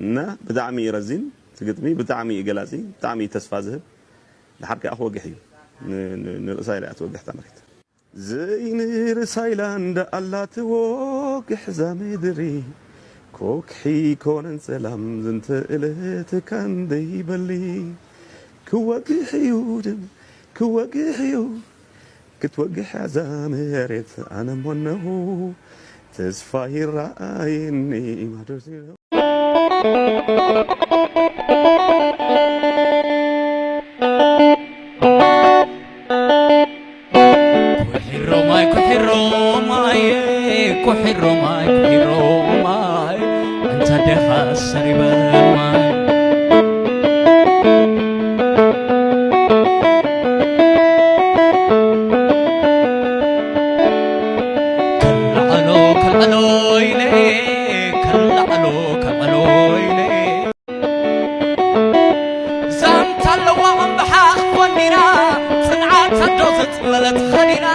እና ብጣዕሚ እዩ ረዚን እቲ ግጥሚ፣ ብጣዕሚ እዩ ገላጺ፣ ብጣዕሚ እዩ ተስፋ ዝህብ። ድሓር ከኣ ክወግሕ እዩ። ን- ን- ንርእሳ ኢላ እያ ትወግሕ እታ መሬት። ዘይንርእሳ ኢላ እንዳ ኣላ ትወግሕ እዛ ምድሪ፣ ኮክሒ ኮነን ሰላም ዝንተ እለት ካንደይ በሊ። ክወግሕ እዩ ድም ክወግሕ እዩ ክትወግሕ እዛ መሬት ኣነ ሞነሁ ተስፋ ይረኣየኒ ማዶ ዜሮ። ኩሒሮ ማይ፣ ኩሒሮ ማይ፣ ኩሒሮ ማይ፣ ኩሒሮ ማይ፣ እንተ ደኻ ሰሪበ ማይ። ከላዕሎ፣ ከላዕሎ ኢለ፣ ከላዕሎ፣ ከላዕሎ ኢለ። ዛንታ ኣለዋ እምብሓ ክኾኒና፣ ጽንዓት ኣዶ ዘጽለለት ኸዲና፣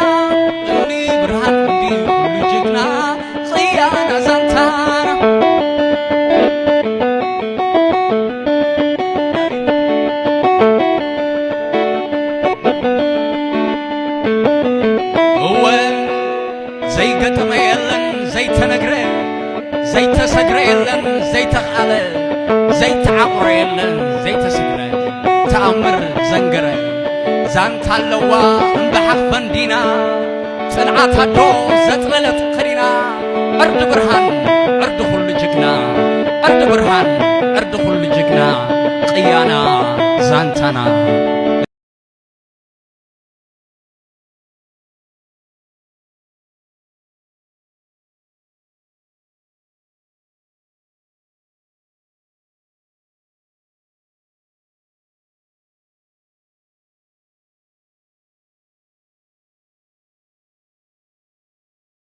እምኒ ብርሃን ክንዲ ኩሉ ጅግና፣ ኽያና ዛንታና። እወ፣ ዘይገጠመ የለን ዘይተነግረ፣ ዘይተሰግረ የለን ዘይተኽኣለ፣ ዘይተዓቑረ የለን ዘይተስግረ፣ ተኣምር ዘንገረ። ዛንታ ኣለዋ እምብሓ ፈንዲና፣ ጽንዓት ኣዶ ዘጽለለት ኸዲና፣ ዕርዲ ብርሃን ዕርዲ ኩሉ ጅግና፣ ዕርዲ ብርሃን ዕርዲ ኩሉ ጅግና፣ ቅያና ዛንታና።